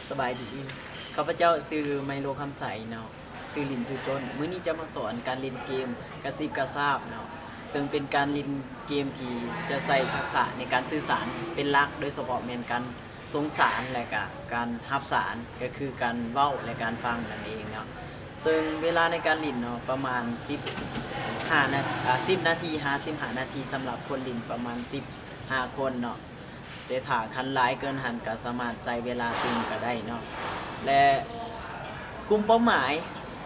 ສະບາຍດີ ຂ້າພະເຈົ້າຊື່ ໄມໂລ ຄຳໃສເນາະ ຊື່ຫຼິ້ນຊື່ຕົ້ນ. ມື້ນີ້ຈະມາສອນການຫຼິ້ນເກມກະຊິບກະຊາບເນາະ ເຊິ່ງເປັນການຫຼິ້ນເກມທີ່ຈະໃຊ້ທັກສະໃນການສື່ສານເປັນຫຼັກ, ໂດຍສະເພາະແມ່ນການສົ່ງສານ ແລະກະການຮັບສານ ກໍຄືການເວົ້າ ແລະການຟັງນັ້ນເອງເນາະ. ເຊິ່ງເວລາໃນການຫຼິ້ນເນາະ ປະມານສິບຫ້ານາ ອາ ສິບນາທີ ຫາສິບຫ້ານາທີ ສຳລັບຄົນຫຼິ້ນປະມານສິບຫ້າຄົນເນາະ. ແຕ່ຖ້າຄັນຫຼາຍເກີນຫັ້ນກໍສາມາດໃຊ້ເວລາຕື່ມກໍໄດ້ເນາະ ແລະ ກຸ່ມເປົ້າໝາຍ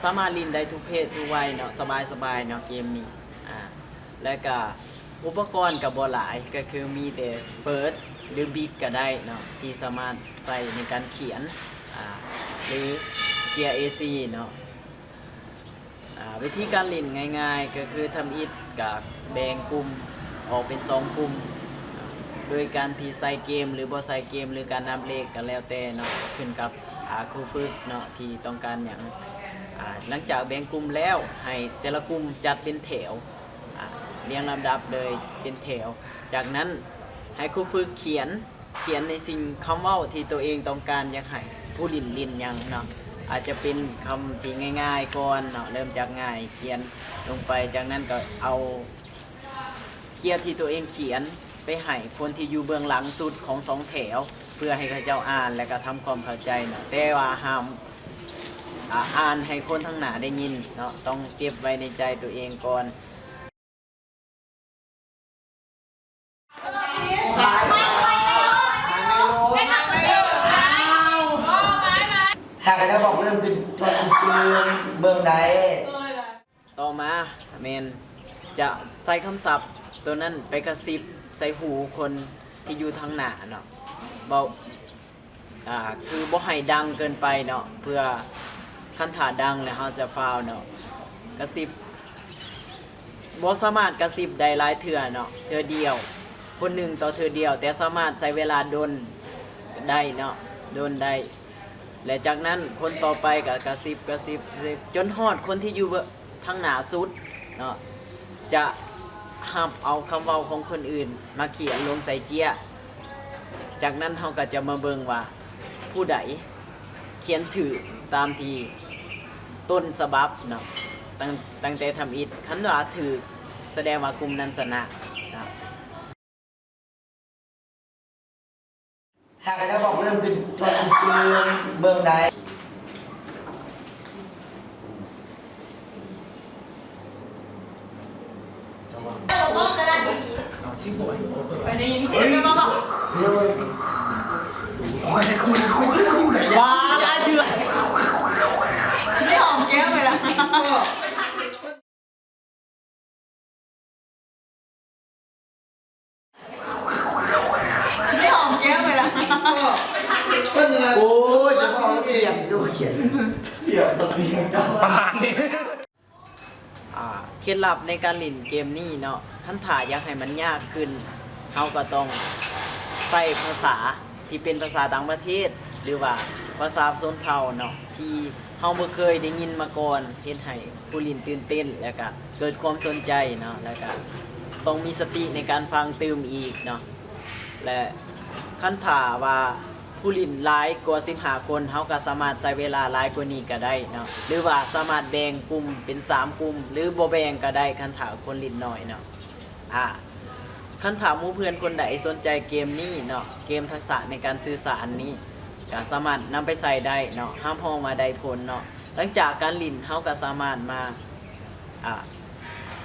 ສາມາດຫຼິ້ນໄດ້ທຸກເພດທຸກໄວເນາະ ສະບາຍໆເນາະເກມນີ້. ອາ ແລະກະອຸປະກອນກໍບໍ່ຫຼາຍ ກໍຄືມີແຕ່ເຟີດ ຫຼື ບິກກໍໄດ້ເນາະ ທີ່ສາມາດໃຊ້ໃນການຂຽນ ອາ ຫຼື ເຈ້ຍເອສີ່ເນາະ. ອາ ວິທີການຫຼິ້ນງ່າຍໆ ກໍຄືທຳອິດກະແບ່ງກຸ່ມອອກເປັນສອງກຸ່ມ ໂດຍການທີ່ໃສ່ເກມ ຫຼື ບໍ່ໃສ່ເກມ ຫຼື ການນັບເລກກໍແລ້ວແຕ່ເນາະ ຂຶ້ນກັບ ອາ ຄູຝຶກເນາະ ທີ່ຕ້ອງການຫຍັງ. ອາ ຫຼັງຈາກແບ່ງກຸ່ມແລ້ວ ໃຫ້ແຕ່ລະກຸ່ມຈັດເປັນແຖວ ອາ ລຽງລຳດັບເລີຍເປັນແຖວ. ຈາກນັ້ນໃຫ້ຄູຝຶກຂຽນ ຂຽນໃນສິ່ງຄຳເວົ້າທີ່ໂຕເອງຕ້ອງການຢາກໃຫ້ຜູ້ຫຼິ້ນຫຼິ້ນຫຍັງເນາະ ອາດຈະເປັນຄຳທີ່ງ່າຍໆກ່ອນເນາະ ເລີ່ມຈາກງ່າຍຂຽນລົງໄປ. ຈາກນັ້ນກໍເອົາເຈ້ຍທີ່ໂຕເອງຂຽນໄປໃຫ້ຄົນທີ່ຢູ່ເບື້ອງຫຼັງສຸດຂອງສອງແຖວ ເພື່ອໃຫ້ເຂົາເຈົ້າອ່ານ ແລະກະທຳຄວາມເຂົ້າໃຈເນາະ ແຕ່ວ່າຫ້າມ ອາ ອ່ານໃຫ້ຄົນທາງໜ້າໄດ້ຍິນເນາະ ຕ້ອງເກັບໄວ້ໃນໃຈໂຕເອງກ່ອນ. ຫາກແລ້ວບອກເລີ່ມຂຶ້ນ ເບິ່ງໄດ້. ຕໍ່ມາແມ່ນຈະໃຊ້ຄຳສັບໂຕນັ້ນໄປກະຊິບໃສ່ຫູຄົນທີ່ຢູ່ທາງໜ້າເນາະ ເວົ້າ ອ່າ ຄືບໍ່ໃຫ້ດັງເກີນໄປເນາະ ເພື່ອຄັນຖ້າດັງແລ້ວເຮົາຈະຟາວເນາະ. ກະຊິບ ບໍ່ສາມາດກະຊິບໄດ້ຫຼາຍເທື່ອເນາະ ເທື່ອດຽວ ຄົນໜຶ່ງຕໍ່ເທື່ອດຽວ ແຕ່ສາມາດໃຊ້ເວລາດົນໄດ້ເນາະ ດົນໄດ້. ແລະ ຈາກນັ້ນຄົນຕໍ່ໄປກໍກະຊິບ ກະຊິບ ກະຊິບ ຈົນຮອດຄົນທີ່ຢູ່ເບື້ອງ ທາງໜ້າສຸດເນາະ ຈະຮັບເອົາຄຳເວົ້າຂອງຄົນອື່ນມາຂຽນລົງໃສ່ເຈ້ຍ. ຈາກນັ້ນເຮົາກໍຈະມາເບິ່ງວ່າຜູ້ໃດຂຽນຖືກຕາມທີ່ຕົ້ນສະບັບເນາະ ຕັ້ງ ຕັ້ງແຕ່ທຳອິດ. ຄັນວ່າຖືກ ສະແດງວ່າກຸ່ມນັ້ນຊະນະເນາະ. ຫາກແລ້ວບອກເລີ່ມຂຶ້ນ ເບິ່ງໄດ້. ເອົາຊິບໍ່ ໄປໄດ້ຍິນຄົນເດີມາບອກ ໂອ້ຍ ວ່າຫຼາຍເທື່ອ ຊິຫອມແກ້ມເລີຍລະ. ຊິຫອມແກ້ມເລີຍລະ. ໂອ້ຍ ຈະບອກຂຽນ ຄືບໍ່ຂຽນ ປະມານນີ້. ອ່າ ເຄັດລັບໃນການຫຼິ້ນເກມນີ້ເນາະ ຄັນຖ້າຢາກໃຫ້ມັນຍາກຂຶ້ນ ເຮົາກໍຕ້ອງໃຊ້ພາສາທີ່ເປັນພາສາຕ່າງປະເທດ ຫຼືວ່າພາສາຊົນເຜົ່າເນາະ ທີ່ເຮົາບໍ່ເຄີຍໄດ້ຍິນມາກ່ອນ ເຮັດໃຫ້ຜູ້ຫຼິ້ນຕື່ນເຕັ້ນ ແລະກະເກີດຄວາມສົນໃຈເນາະ ແລະກະຕ້ອງມີສະຕິໃນການຟັງຕື່ມອີກເນາະ. ແລະ ຄັນຖ້າວ່າຜູ້ຫຼິ້ນຫຼາຍກວ່າສິບຫ້າຄົນ ເຮົາກໍສາມາດໃຊ້ເວລາຫຼາຍກວ່ານີ້ກໍໄດ້ເນາະ ຫຼືວ່າສາມາດແບ່ງກຸ່ມເປັນສາມກຸ່ມ ຫຼືບໍ່ແບ່ງກໍໄດ້ ຄັນຖ້າຄົນຫຼິ້ນໜ້ອຍເນາະ. ອາ ຄັນຖ້າໝູ່ເພື່ອນຄົນໃດສົນໃຈເກມນີ້ເນາະ ເກມທັກສະໃນການສື່ສານນີ້ ກໍສາມາດນຳໄປໃຊ້ໄດ້ເນາະ ຮັບຮອງວ່າໄດ້ຜົນເນາະ. ຫຼັງຈາກການຫຼິ້ນ ເຮົາກໍສາມາດມາ ອາ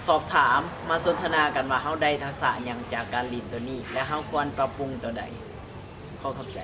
ສອບຖາມ ມາສົນທະນາກັນວ່າເຮົາໄດ້ທັກສະຫຍັງຈາກການຫຼິ້ນໂຕນີ້ ແລະ ເຮົາຄວນປັບປຸງໂຕໃດ. ຂໍຂອບໃຈ.